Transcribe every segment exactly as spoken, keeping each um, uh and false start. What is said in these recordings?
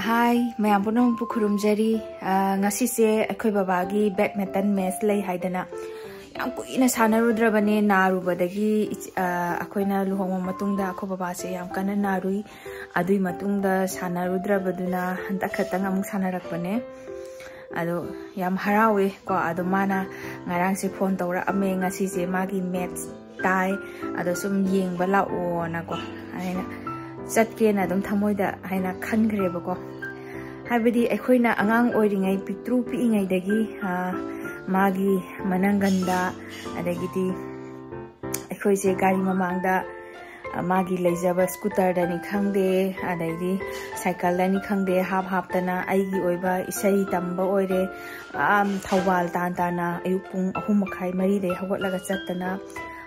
ꯍꯥꯏ, ꯃꯌꯥꯝ ꯄꯨꯝꯅꯃꯛꯄꯨ ꯈꯨꯔꯨꯝꯖꯔꯤ꯫ ꯑ, ꯉꯁꯤꯁꯦ ꯑꯩꯈꯣꯏ ꯕꯕꯥꯒꯤ badminton match ꯂꯩ ꯍꯥꯏꯗꯅ ꯌꯥꯝ ꯀꯨꯏꯅ ꯁꯥꯟꯅꯔꯨꯗ꯭ꯔꯕꯅꯦ, ꯅꯥꯔꯨꯕꯗꯒꯤ꯫ ꯏꯆ-, ꯑ, ꯑꯩꯈꯣꯏꯅ ꯂꯨꯍꯣꯡꯕ ꯃꯇꯨꯡꯗ ꯑꯩꯈꯣꯏ ꯕꯕꯥꯁꯦ ꯌꯥꯝ ꯀꯟꯅ ꯅꯥꯔꯨꯏ꯫ ꯑꯗꯨꯏ ꯃꯇꯨꯡꯗ ꯁꯥꯟꯅꯔꯨꯗ꯭ꯔꯕꯗꯨꯅ ꯍꯟꯗꯛ ꯈꯛꯇꯪ ꯑꯃꯨꯛ ꯁꯥꯟꯅꯔꯛꯄꯅꯦ꯫ ꯑꯗꯣ ꯌꯥꯝ ꯍꯔꯥꯎꯋꯦ ꯀꯣ꯫ ꯑꯗꯣ ꯃꯥꯅ ꯉꯔꯥꯡꯁꯦ phone ꯇꯧꯔꯛꯑꯝꯃꯦ, ꯉꯁꯤꯁꯦ ꯃꯥꯒꯤ match ꯇꯥꯏ, ꯑꯗꯣ ꯁꯨꯝ ꯌꯦꯡꯕ ꯂꯥꯛꯑꯣꯅꯀꯣ꯫ ꯑꯩꯅ ꯆꯠꯀꯦꯅ ꯑꯗꯨꯝ ꯊꯃꯣꯏꯗ ꯍꯥꯏꯅ ꯈꯟꯈ꯭ꯔꯦꯕꯀꯣ꯫ ꯍꯥꯏꯕꯗꯤ ꯑꯩꯈꯣꯏꯅ ꯑꯉꯥꯡ ꯑꯣꯏꯔꯤꯉꯩ, ꯄꯤꯛꯇ꯭ꯔꯨ ꯄꯤꯛꯏꯉꯩꯗꯒꯤ, ꯑ, ꯃꯥꯒꯤ ꯃꯅꯪꯒꯟꯗ, ꯑꯗꯒꯤꯗꯤ ꯑꯩꯈꯣꯏꯁꯦ ꯒꯥꯔꯤ ꯃꯃꯥꯡꯗ, ꯑ, ꯃꯥꯒꯤ ꯂꯩꯖꯕ scooterꯗꯅꯤ ꯈꯪꯗꯦ, ꯑꯗꯩꯗꯤ cycleꯗꯅꯤ ꯈꯪꯗꯦ, ꯍꯥꯞ ꯍꯥꯞꯇꯅ ꯑꯩꯒꯤ ꯑꯣꯏꯕ ꯏꯁꯩ ꯇꯝꯕ ꯑꯣꯏꯔꯦ꯫ ꯑꯥ, ꯊꯧꯕꯥꯜ ꯇꯥꯟ ꯇꯥꯅ ꯑꯌꯨꯛ ꯄꯨꯡ ꯑꯍꯨꯝ ꯃꯈꯥꯏ, ꯃꯔꯤꯗꯩ ꯍꯧꯒꯠꯂꯒ ꯆꯠꯇꯅ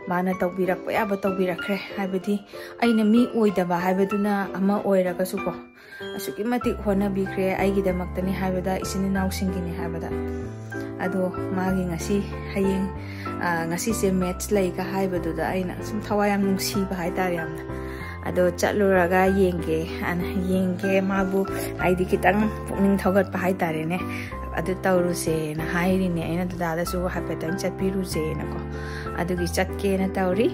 ꯃꯥꯅ ꯇꯧꯕꯤꯔꯛꯄ ꯌꯥꯕ ꯇꯧꯕꯤꯔꯛꯈ꯭ꯔꯦ꯫ ꯍꯥꯏꯕꯗꯤ ꯑꯩꯅ ꯃꯤ ꯑꯣꯏꯗꯕ ꯍꯥꯏꯕꯗꯨꯅ ꯑꯃ ꯑꯣꯏꯔꯒꯁꯨꯀꯣ, ꯑꯁꯨꯛꯀꯤ ꯃꯇꯤꯛ ꯍꯣꯠꯅꯕꯤꯈ꯭ꯔꯦ ꯑꯩꯒꯤꯗꯃꯛꯇꯅꯤ ꯍꯥꯏꯕꯗ, ꯏꯆꯤꯟ ꯏꯅꯥꯎꯁꯤꯡꯒꯤꯅꯤ ꯍꯥꯏꯕꯗ꯫ ꯑꯗꯣ ꯃꯥꯒꯤ ꯉꯁꯤ, ꯍꯌꯦꯡ, ꯑ, ꯉꯁꯤꯁꯦ match ꯂꯩꯒ ꯍꯥꯏꯕꯗꯨꯗ ꯑꯩꯅ ꯁꯨꯝ ꯊꯋꯥꯏ ꯌꯥꯝ ꯅꯨꯡꯁꯤꯕ ꯍꯥꯏꯇꯥꯔꯦ ꯌꯥꯝꯅ꯫ ꯑꯗꯣ ꯆꯠꯂꯨꯔꯒ ꯌꯦꯡꯒꯦ, ꯑꯅ ꯌꯦꯡꯒꯦ ꯃꯥꯕꯨ, ꯍꯥꯏꯗꯤ ꯈꯤꯇꯪ ꯄꯨꯛꯅꯤꯡ ꯊꯧꯒꯠꯄ ꯍꯥꯏꯇꯥꯔꯦꯅꯦ꯫ ꯑꯗꯨ ꯇꯧꯔꯨꯁꯦꯅ ꯍꯥꯏꯔꯤꯅꯦ ꯑꯩꯅ ꯗꯗꯥꯗꯁꯨ, ꯍꯥꯏꯐꯦꯠꯇꯪ ꯆꯠꯄꯤꯔꯨꯁꯦꯅꯀꯣ꯫ ꯑꯗꯨꯒꯤ ꯆꯠꯀꯦꯅ ꯇꯧꯔꯤ꯫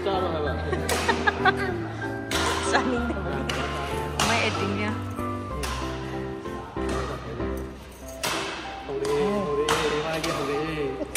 ꯆꯥꯔꯣ ꯍꯥꯏꯕ꯫ ꯆꯥꯅꯤꯡꯗꯕꯒꯤ꯫ ꯃꯥꯏ actingꯁꯦ꯫ ꯍꯧꯔꯛꯑꯦ, ꯍꯧꯔꯛꯑꯦ, ꯃꯥꯒꯤ ꯍꯧꯔꯛꯑꯦ꯫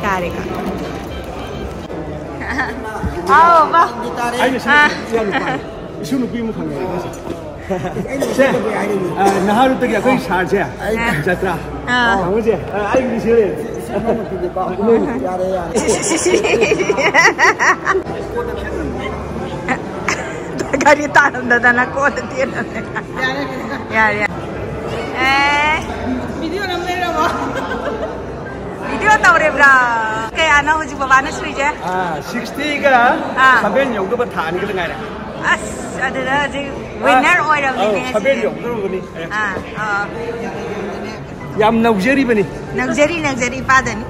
ꯀꯥꯔꯦꯀꯣ꯫ ꯑꯥꯎ ꯕꯥ꯫ ꯑꯩꯅ ꯁꯤ ꯑꯥ꯫ ꯏꯆꯥ ꯅꯨꯄꯥ, ꯏꯁꯨ ꯅꯨꯄꯤ ꯑꯃ ꯐꯪꯉꯦ ꯉꯁꯤ꯫ ꯁꯦ, ꯑ, ꯅꯍꯥꯔꯣꯜꯗꯒꯤ ꯑꯩꯈꯣꯏ ꯁꯥꯔꯁꯦ, ꯑꯥ꯫ ꯖꯇ꯭ꯔꯥ꯫ ꯑꯥ꯫ ꯍꯪꯉꯨꯁꯦ꯫ ꯑ, ꯑꯩꯒꯤꯗꯤ ꯁꯤ ꯂꯩꯔꯦ꯫ ꯌꯥꯔꯦ, ꯌꯥꯔꯦ꯫ ꯒꯥꯔꯤ ꯇꯥꯔꯝꯗꯗꯅ ꯀꯣꯟꯅ ꯇꯦꯟꯅ꯫ ꯌꯥꯔꯦ, ꯌꯥꯔꯦ꯫ ꯑꯦ꯫ ꯚꯤꯗꯤꯑꯣ ꯅꯝ ꯂꯩꯔꯕꯣ? ꯚꯤꯗꯤꯑꯣ ꯇꯧꯔꯤꯕ꯭ꯔꯥ? ꯀꯌꯥꯅꯣ ꯍꯧꯖꯤꯛ ꯕꯕꯥꯅ ꯁꯨꯏꯁꯦ? ꯑꯥ, sixty ꯒ ꯑꯥ꯫ Seven ꯌꯧꯗꯕ ꯊꯥ ꯑꯅꯤ ꯈꯛꯇ ꯉꯥꯏꯔꯦ꯫ ꯑꯁ, ꯑꯗꯨꯗ ꯍꯧꯖꯤꯛ winner ꯑꯥ, ꯑꯣꯏꯔꯕꯅꯤꯅꯦ ꯑꯧ, ꯉꯁꯤꯗꯤ꯫ Seven ꯌꯧꯗꯧꯔꯕꯅꯤ꯫ ꯑꯥ, ꯑꯥ꯫ ꯌꯥꯝ ꯅꯧꯖꯔꯤꯕꯅꯤ꯫ ꯅꯧꯖꯔꯤ, ꯅꯧꯖꯔꯤ, ꯏꯄꯥꯗꯅꯤ꯫